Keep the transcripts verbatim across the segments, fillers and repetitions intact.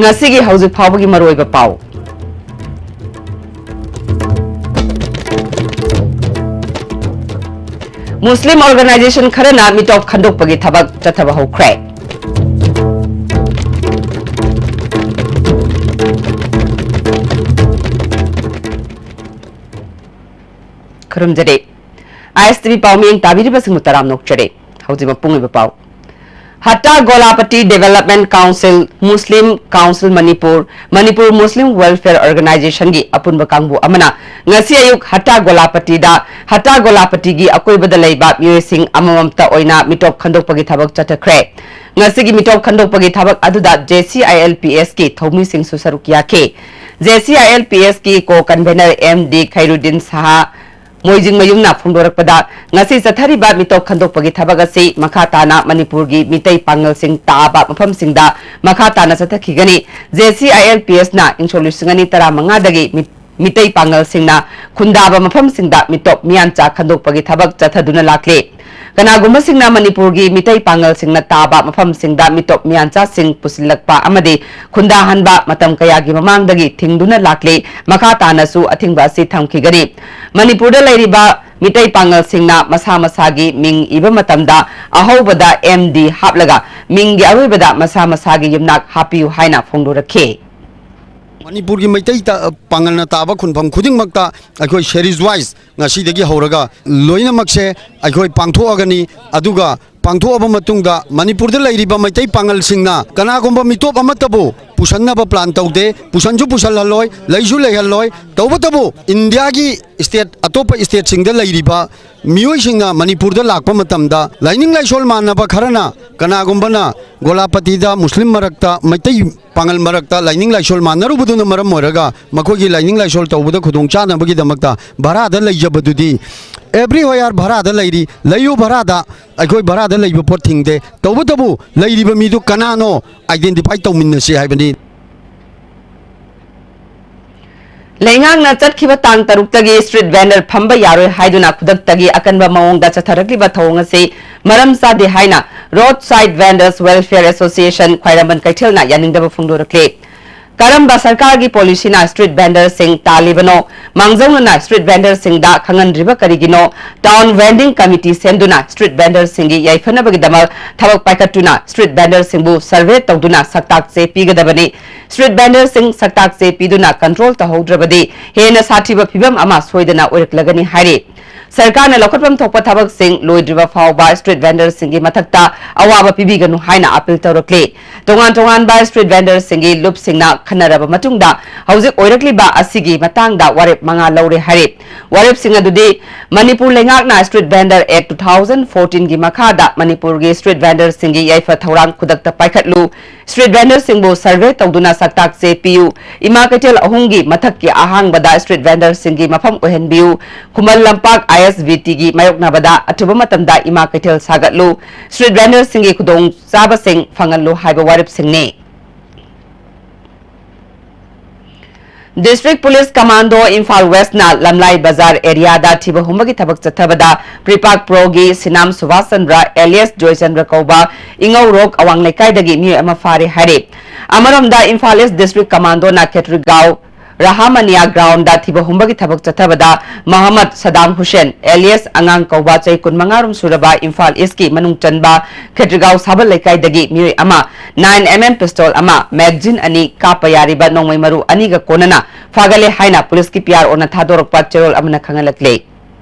ꯉꯁꯤꯒꯤ ꯍꯧꯖꯤꯛ ꯐꯥꯎꯕꯒꯤ ꯃꯔꯨꯑꯣꯏꯕ ꯄꯥꯎ꯫ ꯃꯨꯁꯂꯤꯝ ꯑꯣꯔꯒꯅꯥꯏꯖꯦꯁꯟ ꯈꯔꯅ ꯃꯤꯇꯣꯞ ꯈꯟꯗꯣꯛꯄꯒꯤ ꯊꯕꯛ ꯆꯠꯊꯕ ꯍꯧꯈ꯭ꯔꯦ꯫ ꯈꯨꯔꯨꯝꯖꯔꯤ꯫ ꯑꯥꯏ ꯑꯦꯁ ꯇꯤ ꯚꯤ ꯄꯥꯎꯃꯤꯌꯦꯡ ꯇꯥꯕꯤꯔꯤꯕꯁꯤꯡꯕꯨ ꯇꯔꯥꯝꯅ ꯑꯣꯛꯆꯔꯤ꯫ ꯍꯧꯖꯤꯛ ꯃꯄꯨꯡ ꯑꯣꯏꯕ ꯄꯥꯎ꯫ ꯍꯠꯇꯥ ꯒꯣꯂꯥꯄꯇꯤ ꯗꯦꯚꯦꯂꯞꯃꯦꯟꯠ ꯀꯥꯎꯟꯁꯤꯜ, ꯃꯨꯁꯂꯤꯝ ꯀꯥꯎꯟꯁꯤꯜ ꯃꯅꯤꯄꯨꯔ, ꯃꯅꯤꯄꯨꯔ ꯃꯨꯁꯂꯤꯝ ꯋꯦꯜꯐꯤꯌꯔ ꯑꯣꯔꯒꯅꯥꯏꯖꯦꯁꯟꯒꯤ ꯑꯄꯨꯟꯕ ꯀꯥꯡꯕꯨ ꯑꯃꯅ ꯉꯁꯤ ꯑꯌꯨꯛ ꯍꯠꯇꯥ ꯒꯣꯂꯥꯄꯇꯤꯗ, ꯍꯠꯇꯥ ꯒꯣꯂꯥꯄꯇꯤꯒꯤ ꯑꯀꯣꯏꯕꯗ ꯂꯩꯕ ꯃꯤꯑꯣꯏꯁꯤꯡ ꯑꯃꯃꯝꯇ ꯑꯣꯏꯅ ꯃꯤꯇꯣꯞ ꯈꯟꯗꯣꯛꯄꯒꯤ ꯊꯕꯛ ꯆꯠꯊꯈ꯭ꯔꯦ꯫ ꯉꯁꯤꯒꯤ ꯃꯤꯇꯣꯞ ꯈꯟꯗꯣꯛꯄꯒꯤ ꯊꯕꯛ ꯑꯗꯨꯗ J C I L P ꯑꯦꯁꯀꯤ ꯊꯧꯃꯤꯁꯤꯡꯁꯨ ꯁꯔꯨꯛ ꯌꯥꯈꯤ꯫ J C I L P ꯑꯦꯁꯀꯤ ꯀꯣ ꯀꯟꯚꯦꯅꯔ ꯑꯦꯝ ꯗꯤ ꯈꯩꯔꯨꯗꯤꯟ ꯁꯍꯥ ꯃꯣꯏꯖꯤꯡꯃꯌꯨꯝꯅ ꯐꯣꯡꯗꯣꯔꯛꯄꯗ, ꯉꯁꯤ ꯆꯠꯊꯔꯤꯕ ꯃꯤꯇꯣꯞ ꯈꯟꯗꯣꯛꯄꯒꯤ ꯊꯕꯛ ꯑꯁꯤ ꯃꯈꯥ ꯇꯥꯅ ꯃꯅꯤꯄꯨꯔꯒꯤ ꯃꯤꯇꯩ ꯄꯥꯉꯜꯁꯤꯡ ꯇꯥꯕ ꯃꯐꯝꯁꯤꯡꯗ ꯃꯈꯥ ꯇꯥꯅ ꯆꯠꯊꯈꯤꯒꯅꯤ꯫ J C I L P ꯑꯦꯁꯅ ꯏꯪꯁꯣꯛ ꯂꯤꯁꯤꯡ ꯑꯅꯤ ꯇꯔꯥꯃꯉꯥꯗꯒꯤ ꯃꯤ-, ꯃꯤꯇꯩ ꯄꯥꯉꯜꯁꯤꯡꯅ ꯈꯨꯟꯗꯥꯕ ꯃꯐꯝꯁꯤꯡꯗ ꯃꯤꯇꯣꯞ ꯃꯤꯌꯥꯟꯆꯥ ꯈꯟꯗꯣꯛꯄꯒꯤ ꯊꯕꯛ ꯆꯠꯊꯗꯨꯅ ꯂꯥꯛꯂꯤ꯫ ꯀꯅꯥꯒꯨꯝꯕꯁꯤꯡꯅ ꯃꯅꯤꯄꯨꯔꯒꯤ ꯃꯤꯇꯩ ꯄꯥꯉꯜꯁꯤꯡꯅ ꯇꯥꯕ ꯃꯐꯝꯁꯤꯡꯗ ꯃꯤꯇꯣꯞ ꯃꯤꯌꯥꯟꯆꯥꯁꯤꯡ ꯄꯨꯁꯤꯜꯂꯛꯄ ꯑꯃꯗꯤ ꯈꯨꯟꯗꯥꯍꯟꯕ ꯃꯇꯝ ꯀꯌꯥꯒꯤ ꯃꯃꯥꯡꯗꯒꯤ ꯊꯤꯡꯗꯨꯅ ꯂꯥꯛꯂꯤ꯫ ꯃꯈꯥ ꯇꯥꯅꯁꯨ ꯑꯊꯤꯡꯕ ꯑꯁꯤ ꯊꯝꯈꯤꯒꯅꯤ꯫ ꯃꯅꯤꯄꯨꯔꯗ ꯂꯩꯔꯤꯕ ꯃꯤꯇꯩ ꯄꯥꯉꯜꯁꯤꯡꯅ ꯃꯁꯥ ꯃꯁꯥꯒꯤ ꯃꯤꯡ ꯏꯕ ꯃꯇꯝꯗ ꯑꯍꯧꯕꯗ ꯑꯦꯝ ꯗꯤ ꯍꯥꯞꯂꯒ ꯃꯤꯡꯒꯤ ꯑꯔꯣꯏꯕꯗ ꯃꯁꯥ ꯃꯁꯥꯒꯤ ꯌꯨꯝꯅꯥꯛ ꯍꯥꯞꯄꯤꯌꯨ ꯍꯥꯏꯅ ꯐꯣꯡꯗꯣꯔꯛꯈꯤ꯫ ꯃꯅꯤꯄꯨꯔꯒꯤ ꯃꯩꯇꯩ ꯇ-, ꯄꯥꯉꯜꯅ ꯇꯥꯕ ꯈꯨꯟꯐꯝ ꯈꯨꯗꯤꯡꯃꯛꯇ ꯑꯩꯈꯣꯏ series wise ꯉꯁꯤꯗꯒꯤ ꯍꯧꯔꯒ ꯂꯣꯏꯅꯃꯛꯁꯦ ꯑꯩꯈꯣꯏ ꯄꯥꯡꯊꯣꯛꯑꯒꯅꯤ꯫ ꯑꯗꯨꯒ ꯄꯥꯡꯊꯣꯛꯑꯕ ꯃꯇꯨꯡꯗ ꯃꯅꯤꯄꯨꯔꯗ ꯂꯩꯔꯤꯕ ꯃꯩꯇꯩ ꯄꯥꯉꯜꯁꯤꯡꯅ ꯀꯅꯥꯒꯨꯝꯕ ꯃꯤꯇꯣꯞ ꯑꯃꯠꯇꯕꯨ ꯄꯨꯁꯟꯅꯕ plan ꯇꯧꯗꯦ, ꯄꯨꯁꯟꯁꯨ ꯄꯨꯁꯜꯍꯜꯂꯣꯏ, ꯂꯩꯁꯨ ꯂꯩꯍꯜꯂꯣꯏ꯫ ꯇꯧꯕꯇꯕꯨ ꯏꯟꯗꯤꯌꯥꯒꯤ state, ꯑꯇꯣꯞꯄ stateꯁꯤꯡꯗ ꯂꯩꯔꯤꯕ ꯃꯤꯑꯣꯏꯁꯤꯡꯅ ꯃꯅꯤꯄꯨꯔꯗ ꯂꯥꯛꯄ ꯃꯇꯝꯗ ꯂꯥꯏꯅꯤꯡ ꯂꯥꯏꯁꯣꯜ ꯃꯥꯟꯅꯕ ꯈꯔꯅ ꯀꯅꯥꯒꯨꯝꯕꯅ ꯒꯣꯂꯥꯄꯇꯤꯗ ꯃꯨꯁꯂꯤꯝ ꯃꯔꯛꯇ, ꯃꯩꯇꯩ ꯄꯥꯉꯜ ꯃꯔꯛꯇ ꯂꯥꯏꯅꯤꯡ ꯂꯥꯏꯁꯣꯜ ꯃꯥꯟꯅꯔꯨꯕꯗꯨꯅ ꯃꯔꯝ ꯑꯣꯏꯔꯒ ꯃꯈꯣꯏꯒꯤ ꯂꯥꯏꯅꯤꯡ ꯂꯥꯏꯁꯣꯜ ꯇꯧꯕꯗ ꯈꯨꯗꯣꯡ ꯆꯥꯅꯕꯒꯤꯗꯃꯛꯇ ꯚꯔꯥꯗ ꯂꯩꯖꯕꯗꯨꯗꯤ, everywhere ꯚꯔꯥꯗ ꯂꯩꯔꯤ, ꯂꯩꯌꯨ ꯚꯔꯥꯗ, ꯑꯩꯈꯣꯏ ꯚꯔꯥꯗ ꯂꯩꯕ ꯄꯣꯠ ꯊꯤꯡꯗꯦ꯫ ꯇꯧꯕꯇꯕꯨ ꯂꯩꯔꯤꯕ ꯃꯤꯗꯨ ꯀꯅꯥꯅꯣ identify ꯇꯧꯃꯤꯟꯅꯁꯤ ꯍꯥꯏꯕꯅꯤ꯫ ꯂꯩꯉꯥꯛꯅ ꯆꯠꯈꯤꯕ ꯇꯥꯡ ꯇꯔꯨꯛꯇꯒꯤ street vendor ꯐꯝꯕ ꯌꯥꯔꯣꯏ ꯍꯥꯏꯗꯨꯅ ꯈꯨꯗꯛꯇꯒꯤ ꯑꯀꯟꯕ ꯃꯑꯣꯡꯗ ꯆꯠꯊꯔꯛꯂꯤꯕ ꯊꯧꯑꯣꯡ ꯑꯁꯤ ꯃꯔꯝ ꯆꯥꯗꯦ ꯍꯥꯏꯅ Roadside Vendors Welfare Association ꯈ꯭ꯋꯥꯏꯔꯝꯕꯟ ꯀꯩꯊꯦꯜꯅ ꯌꯥꯅꯤꯡꯗꯕ ꯐꯣꯡꯗꯣꯔꯛꯂꯤ꯫ ꯀꯔꯝꯕ ꯁꯔꯀꯥꯔꯒꯤ policyꯅ street vendorꯁꯤꯡ ꯇꯥꯜꯂꯤꯕꯅꯣ? ꯃꯥꯡꯖꯧꯅꯅ street vendorꯁꯤꯡꯗ ꯈꯪꯍꯟꯗ꯭ꯔꯤꯕ ꯀꯔꯤꯒꯤꯅꯣ? Town vending committee ꯁꯦꯝꯗꯨꯅ street vendorꯁꯤꯡꯒꯤ ꯌꯥꯏꯐꯅꯕꯒꯤꯗꯃꯛ ꯊꯕꯛ ꯄꯥꯏꯈꯠꯇꯨꯅ street vendorꯁꯤꯡꯕꯨ survey ꯇꯧꯗꯨꯅ ꯁꯛꯇꯥꯛ ꯆꯦ ꯄꯤꯒꯗꯕꯅꯤ꯫ Street vendorꯁꯤꯡ ꯁꯛꯇꯥꯛ ꯆꯦ ꯄꯤꯗꯨꯅ control ꯇꯧꯍꯧꯗ꯭ꯔꯕꯗꯤ ꯍꯦꯟꯅ ꯁꯥꯊꯤꯕ ꯐꯤꯚꯝ ꯑꯃ ꯁꯣꯏꯗꯅ ꯑꯣꯏꯔꯛꯂꯒꯅꯤ ꯍꯥꯏꯔꯤ꯫ ꯁꯔꯀꯥꯔꯅ ꯂꯧꯈꯠꯐꯝ ꯊꯣꯛꯄ ꯊꯕꯛꯁꯤꯡ ꯂꯣꯏꯗ꯭ꯔꯤꯕ ꯐꯥꯎꯕ street vendorꯁꯤꯡꯒꯤ ꯃꯊꯛꯇ ꯑꯋꯥꯕ ꯄꯤꯕꯤꯒꯅꯨ ꯍꯥꯏꯅ appeal ꯇꯧꯔꯛꯂꯤ꯫ ꯇꯣꯉꯥꯟ ꯇꯣꯉꯥꯟꯕ street vendorꯁꯤꯡꯒꯤ ꯂꯨꯞꯁꯤꯡꯅ ꯈꯟꯅꯔꯕ ꯃꯇꯨꯡꯗ ꯍꯧꯖꯤꯛ ꯑꯣꯏꯔꯛꯂꯤꯕ ꯑꯁꯤꯒꯤ ꯃꯇꯥꯡꯗ ꯋꯥꯔꯦꯞ ꯃꯉꯥ ꯂꯧꯔꯦ ꯍꯥꯏꯔꯤ꯫ ꯋꯥꯔꯦꯞꯁꯤꯡ ꯑꯗꯨꯗꯤ ꯃꯅꯤꯄꯨꯔ ꯂꯩꯉꯥꯛꯅ Street Vendor Act two thousand fourteenꯒꯤ ꯃꯈꯥꯗ ꯃꯅꯤꯄꯨꯔꯒꯤ street vendorꯁꯤꯡꯒꯤ ꯌꯥꯏꯐ ꯊꯧꯔꯥꯡ ꯈꯨꯗꯛꯇ ꯄꯥꯏꯈꯠꯂꯨ, street vendorꯁꯤꯡꯕꯨ survey ꯇꯧꯗꯨꯅ ꯁꯛꯇꯥꯛ ꯆꯦ ꯄꯤꯌꯨ, ꯏꯃꯥ ꯀꯩꯊꯦꯜ ꯑꯍꯨꯝꯒꯤ ꯃꯊꯛꯀꯤ ꯑꯍꯥꯡꯕꯗ street vendorꯁꯤꯡꯒꯤ ꯃꯐꯝ ꯑꯣꯏꯍꯟꯕꯤꯌꯨ, ꯈꯨꯃꯟ ꯂꯝꯄꯥꯛ ISBTꯒꯤ ꯃꯥꯌꯣꯛꯅꯕꯗ ꯑꯊꯨꯕ ꯃꯇꯝꯗ ꯏꯃꯥ ꯀꯩꯊꯦꯜ ꯁꯥꯒꯠꯂꯨ, street vendorꯁꯤꯡꯒꯤ ꯈꯨꯗꯣꯡꯆꯥꯕꯁꯤꯡ ꯐꯪꯍꯜꯂꯨ ꯍꯥꯏꯕ ꯋꯥꯔꯦꯞꯁꯤꯡꯅꯤ꯫ District Police Commando ꯏꯝꯐꯥꯜ Westꯅ ꯂꯝꯂꯥꯏ ꯕꯖꯥꯔ areaꯗ ꯊꯤꯕ ꯍꯨꯝꯕꯒꯤ ꯊꯕꯛ ꯆꯠꯊꯕꯗ ꯄ꯭ꯔꯤꯄꯥꯛ ꯄ꯭ꯔꯣꯒꯤ ꯁꯤꯅꯥꯝ ꯁꯨꯚꯥꯁ ꯆꯟꯗ꯭ꯔ alias ꯖꯣꯏꯆꯟꯗ꯭ꯔ ꯀꯧꯕ ꯏꯉꯧꯔꯣꯛ ꯑꯋꯥꯡ ꯂꯩꯀꯥꯏꯗꯒꯤ ꯃꯤꯑꯣꯏ ꯑꯃ ꯐꯥꯔꯦ ꯍꯥꯏꯔꯤ꯫ ꯑꯃꯔꯣꯝꯗ ꯏꯝꯐꯥꯜ East District Commandoꯅ ꯈꯦꯇ꯭ꯔꯤꯒꯥꯎ ꯔꯍꯥꯃꯅꯤꯌꯥ groundꯗ ꯊꯤꯕ ꯍꯨꯝꯕꯒꯤ ꯊꯕꯛ ꯆꯠꯊꯕꯗ ꯃꯍꯝꯃꯗ ꯁꯗꯥꯝ ꯍꯨꯁꯦꯟ alias ꯑꯉꯥꯡ ꯀꯧꯕ ꯆꯍꯤ ꯀꯨꯟꯃꯉꯥ ꯔꯣꯝ ꯁꯨꯔꯕ ꯏꯝꯐꯥꯜ Eastꯀꯤ ꯃꯅꯨꯡ ꯆꯟꯕ ꯈꯦꯇ꯭ꯔꯤꯒꯥꯎ ꯁꯥꯕꯜ ꯂꯩꯀꯥꯏꯗꯒꯤ ꯃꯤꯑꯣꯏ ꯑꯃ nine MM pistol ꯑꯃ, magazine ꯑꯅꯤ, ꯀꯥꯞꯄ ꯌꯥꯔꯤꯕ ꯅꯣꯡꯃꯩ ꯃꯔꯨ ꯑꯅꯤꯒ ꯀꯣꯟꯅꯅ ꯐꯥꯒꯠꯂꯦ ꯍꯥꯏꯅ ꯄꯨꯂꯤꯁꯀꯤ PROꯅ ꯊꯥꯗꯣꯔꯛꯄ ꯆꯦꯔꯣꯜ ꯑꯃꯅ ꯈꯪꯍꯜꯂꯛꯂꯦ꯫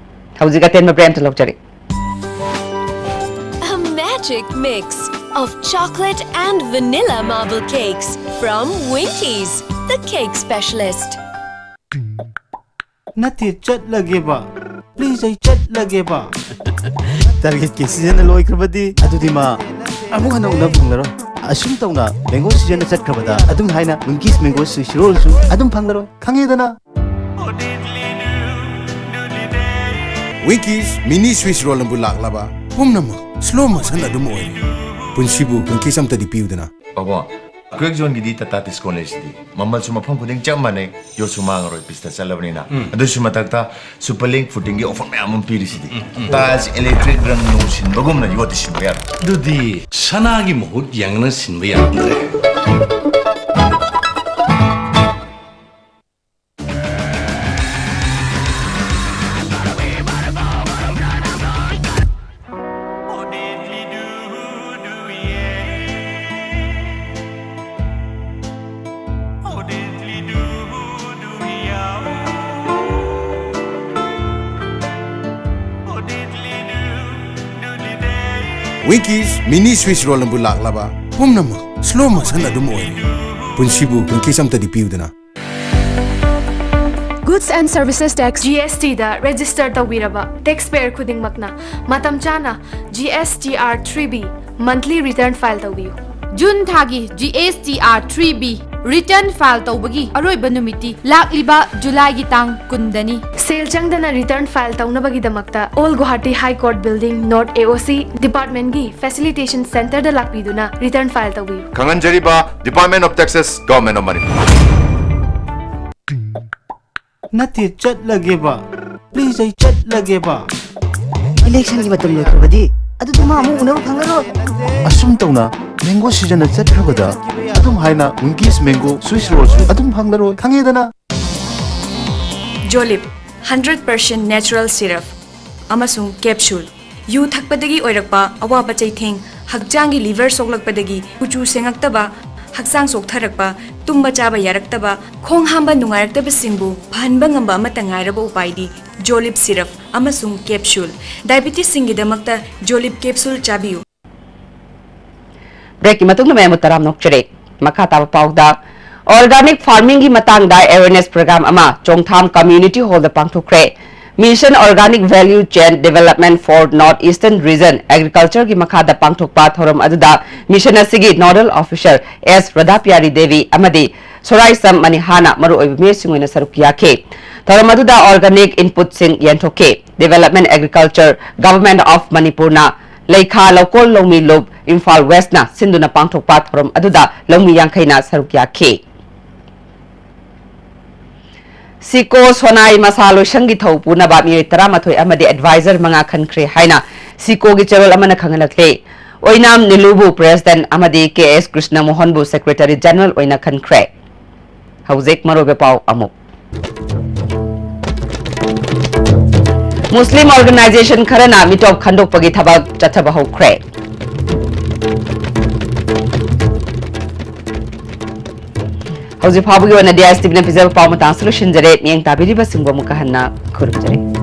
ꯍꯧꯖꯤꯛ ꯑꯇꯦꯟꯕ ꯕ꯭ꯔꯦꯛ ꯑꯝꯇ ꯂꯧꯖꯔꯤ꯫ A magic mix of chocolate and vanilla marble cakes from Winkies, the cake specialist. ꯅꯠꯇꯦ, ꯆꯠꯂꯒꯦꯕ꯫ ꯑꯩ ꯆꯠꯂꯒꯦꯕ꯫ ꯇꯥꯔꯒꯦꯠꯀꯤ ꯁꯤꯖꯟꯅ ꯂꯣꯏꯈ꯭ꯔꯕꯗꯤ ꯑꯗꯨꯗꯤ ꯃꯥ ꯑꯃꯨꯛ ꯍꯟꯅ ꯎꯅꯕ ꯐꯪꯂꯔꯣꯏ꯫ ꯑꯁꯨꯝ ꯇꯧꯅ ꯃꯦꯡꯒꯣ ꯁꯤꯖꯟꯅ ꯆꯠꯈ꯭ꯔꯕꯗ ꯑꯗꯨꯝ ꯍꯥꯏꯅ ꯋꯤꯡꯀꯤꯁ ꯃꯦꯡꯒꯣ ꯁ꯭ꯋꯤꯁ ꯔꯣꯜꯁꯨ ꯑꯗꯨꯝ ꯐꯪꯂꯔꯣꯏ, ꯈꯪꯉꯦꯗꯅ? ꯋꯤꯡꯀꯤꯁ ꯃꯤꯅꯤ ꯁ꯭ꯋꯤꯁ ꯔꯣꯜꯅꯕꯨ ꯂꯥꯛꯂꯕ ꯄꯨꯝꯅꯃꯛ ꯁ꯭ꯂꯣ ꯃꯣꯁꯟ ꯑꯗꯨꯝ ꯑꯣꯏꯔꯦ꯫ ꯄꯨꯟꯁꯤꯕꯨ ꯋꯤꯡꯀꯤꯁ ꯑꯝꯇꯗꯤ ꯄꯤꯌꯨꯗꯅ꯫ ꯄꯥꯕꯨꯡ, ꯀ꯭ꯋꯦꯛ ꯖꯣꯟꯒꯤꯗꯤ ꯇꯥꯇꯥ ꯇꯤꯁꯀꯣꯟ ꯂꯩꯁꯤꯗꯤ꯫ ꯃꯃꯜꯁꯨ ꯃꯐꯝ ꯈꯨꯗꯤꯡ ꯆꯞ ꯃꯥꯟꯅꯩ, ꯌꯣꯠꯁꯨ ꯃꯥꯡꯉꯔꯣꯏ, ꯄꯤꯁꯇ ꯆꯠꯂꯕꯅꯤꯅ꯫ ꯎꯝ꯫ ꯑꯗꯨꯁꯨ ꯃꯊꯛꯇ ꯁꯨꯄꯔ ꯂꯤꯡ ꯐꯨꯇꯤꯡꯒꯤ ꯑꯣꯐꯔ ꯃꯌꯥꯝ ꯑꯃ ꯄꯤꯔꯤꯁꯤꯗꯤ꯫ ꯎꯝ, ꯎꯝ, ꯎꯝ꯫ ꯇꯥꯏꯜꯁ ꯏꯂꯦꯛꯇ꯭ꯔꯤꯛ ꯔꯪ ꯅꯨꯡ ꯁꯤꯟꯕꯒꯨꯝꯅ ꯌꯣꯠꯇꯤ ꯁꯤꯟꯕ ꯌꯥꯔꯣꯏ꯫ ꯑꯗꯨꯗꯤ ꯁꯅꯥꯒꯤ ꯃꯍꯨꯠ ꯌꯦꯡꯅ ꯁꯤꯟꯕ ꯌꯥꯔꯝꯗ꯭ꯔꯦ꯫ ꯋꯤꯡꯀꯤꯁ ꯃꯤꯅꯤ ꯁ꯭ꯋꯤꯁ ꯔꯣꯜꯅꯕꯨ ꯂꯥꯛꯂꯕ ꯄꯨꯝꯅꯃꯛ ꯁ꯭ꯂꯣ ꯃꯣꯁꯟ ꯑꯗꯨꯝ ꯑꯣꯏꯔꯦ꯫ ꯄꯨꯟꯁꯤꯕꯨ ꯋꯤꯡꯀꯤꯁ ꯑꯝꯇꯗꯤ ꯄꯤꯌꯨꯗꯅ꯫ Goods and Services Tax, G S T the register ꯇꯧꯕꯤꯔꯕ taxpayer ꯈꯨꯗꯤꯡꯃꯛꯅ ꯃꯇꯝ ꯆꯥꯅ G S T R three B monthly return file ꯇꯧꯕꯤꯌꯨ꯫ ꯖꯨꯟ ꯊꯥꯒꯤ G S T R three B return file ꯇꯧꯕꯒꯤ ꯑꯔꯣꯏꯕ ꯅꯨꯃꯤꯠꯇꯤ ꯂꯥꯛꯂꯤꯕ ꯖꯨꯂꯥꯏꯒꯤ ꯇꯥꯡ ꯀꯨꯟꯗꯅꯤ꯫ ꯁꯦꯜ ꯆꯪꯗꯅ return file ꯇꯧꯅꯕꯒꯤꯗꯃꯛꯇ Old Guwahati High Court Building, North A O C department ꯀꯤ facilitation center ꯗ ꯂꯥꯛꯄꯤꯗꯨꯅ return file ꯇꯧꯕꯤꯌꯨ꯫ ꯈꯪꯍꯟꯖꯔꯤꯕ Department of Taxes, Government of Manipur꯫ ꯅꯠꯇꯦ, ꯆꯠꯂꯒꯦꯕ꯫ Please, ꯑꯩ ꯆꯠꯂꯒꯦꯕ꯫ ꯏꯂꯦꯛꯁꯟꯒꯤ ꯃꯇꯝ ꯂꯣꯏꯈ꯭ꯔꯕꯗꯤ ꯑꯗꯨꯗꯤ ꯃꯥ ꯑꯃꯨꯛ ꯎꯅꯕ ꯐꯪꯉꯔꯣꯏ꯫ ꯑꯁꯨꯝ ꯇꯧꯅ ꯃꯦꯡꯒꯣ ꯁꯤꯖꯟꯅ ꯆꯠꯈ꯭ꯔꯕꯗ ꯑꯗꯨꯝ ꯍꯥꯏꯅ ꯋꯤꯡꯀꯤꯁ ꯃꯦꯡꯒꯣ ꯁ꯭ꯋꯤꯁ ꯔꯣꯜꯁꯨ ꯑꯗꯨꯝ ꯐꯪꯂꯔꯣꯏ, ꯈꯪꯉꯦꯗꯅ? ꯖꯣꯂꯤꯞ, hundred percent natural syrup ꯑꯃꯁꯨꯡ capsule꯫ ꯌꯨ ꯊꯛꯄꯗꯒꯤ ꯑꯣꯏꯔꯛꯄ ꯑꯋꯥꯕ ꯆꯩꯊꯦꯡ, ꯍꯛꯆꯥꯡꯒꯤ liver ꯁꯣꯛꯂꯛꯄꯗꯒꯤ ꯀꯨꯆꯨ ꯁꯦꯡꯉꯛꯇꯕ, ꯍꯛꯆꯥꯡ ꯆꯣꯛꯊꯔꯛꯄ, ꯇꯨꯝꯕ ꯆꯥꯕ ꯌꯥꯔꯛꯇꯕ, ꯈꯣꯡ ꯍꯥꯝꯕ ꯅꯨꯡꯉꯥꯏꯔꯛꯇꯕꯁꯤꯡꯕꯨ ꯐꯍꯟꯕ ꯉꯝꯕ ꯑꯃꯠꯇ ꯉꯥꯏꯔꯕ ꯎꯄꯥꯏꯗꯤ ꯖꯣꯂꯤꯞ syrup ꯑꯃꯁꯨꯡ capsule꯫ Diabetes ꯁꯤꯡꯒꯤꯗꯃꯛꯇ ꯖꯣꯂꯤꯞ capsule ꯆꯥꯕꯤꯌꯨ꯫ ꯕ꯭ꯔꯦꯛꯀꯤ ꯃꯇꯨꯡꯗ ꯃꯌꯥꯝꯕꯨ ꯇꯔꯥꯝꯅ ꯑꯣꯛꯆꯔꯤ꯫ ꯃꯈꯥ ꯇꯥꯕ ꯄꯥꯎꯗ, organic farming ꯒꯤ ꯃꯇꯥꯡꯗ awareness program ꯑꯃ ꯆꯣꯡꯊꯥꯝ community hall the ꯄꯥꯡꯊꯣꯛꯈ꯭ꯔꯦ꯫ Mission Organic Value Chain Development for North Eastern Region Agriculture ꯒꯤ ꯃꯈꯥꯗ ꯄꯥꯡꯊꯣꯛꯄ ꯊꯧꯔꯝ ꯑꯗꯨꯗ mission ꯑꯁꯤꯒꯤ nodal officer S ꯔꯥꯙꯥꯄꯤꯌꯥꯔꯤ ꯗꯦꯕꯤ ꯑꯃꯗꯤ ꯁꯣꯔꯥꯏꯁꯝ ꯃꯅꯤꯍꯥꯅ ꯃꯔꯨꯑꯣꯏꯕ ꯃꯤꯑꯣꯏꯁꯤꯡ ꯑꯣꯏꯅ ꯁꯔꯨꯛ ꯌꯥꯈꯤ꯫ ꯊꯧꯔꯝ ꯑꯗꯨꯗ organic input ꯁꯤꯡ ꯌꯦꯟꯊꯣꯛꯈꯤ꯫ Development Agriculture, Government of ꯃꯅꯤꯄꯨꯔꯅ ꯂꯩꯈꯥ ꯂꯧꯀꯣꯜ ꯂꯧꯃꯤ ꯂꯨꯞ ꯏꯝꯐꯥꯜ West ꯅ ꯁꯤꯟꯗꯨꯅ ꯄꯥꯡꯊꯣꯛꯄ ꯊꯧꯔꯝ ꯑꯗꯨꯗ ꯂꯧꯃꯤ ꯌꯥꯡꯈꯩꯅ ꯁꯔꯨꯛ ꯌꯥꯈꯤ꯫ ꯁꯤꯀꯣ ꯁꯣꯅꯥꯏ ꯃꯁꯥ ꯂꯣꯏꯁꯪꯒꯤ ꯊꯧ ꯄꯨꯅꯕ ꯃꯤꯑꯣꯏ ꯇꯔꯥꯃꯥꯊꯣꯏ ꯑꯃꯗꯤ advisor ꯃꯉꯥ ꯈꯟꯈ꯭ꯔꯦ ꯍꯥꯏꯅ ꯁꯤꯀꯣꯒꯤ ꯆꯦꯔꯣꯜ ꯑꯃꯅ ꯈꯪꯍꯜꯂꯛꯂꯦ꯫ ꯑꯣꯏꯅꯥꯝ ꯅꯤꯂꯨꯕꯨ President ꯑꯃꯗꯤ ꯀꯦ ꯑꯦꯁ ꯀ꯭ꯔꯤꯁꯅ ꯃꯣꯍꯟꯕꯨ Secretary General ꯑꯣꯏꯅ ꯈꯟꯈ꯭ꯔꯦ꯫ ꯍꯧꯖꯤꯛ ꯃꯔꯨꯑꯣꯏꯕ ꯄꯥꯎ ꯑꯃꯨꯛ꯫ Muslim organization ꯈꯔꯅ ꯃꯤꯇꯣꯞ ꯈꯟꯗꯣꯛꯄꯒꯤ ꯊꯕꯛ ꯆꯠꯊꯕ ꯍꯧꯈ꯭ꯔꯦ꯫ ꯍꯧꯖꯤꯛ ꯐꯥꯎꯕꯒꯤ ꯑꯣꯏꯅꯗꯤ ꯑꯥꯏ ꯑꯦꯁ ꯇꯤ ꯚꯤꯅ ꯄꯤꯖꯕ ꯄꯥꯎ ꯃꯇꯥꯡꯁꯨ ꯂꯣꯏꯁꯤꯟꯖꯔꯦ꯫ ꯃꯤꯠꯌꯦꯡ ꯇꯥꯕꯤꯔꯤꯕꯁꯤꯡꯕꯨ ꯑꯃꯨꯛꯀ ꯍꯟꯅ ꯈꯨꯔꯨꯝꯖꯔꯤ꯫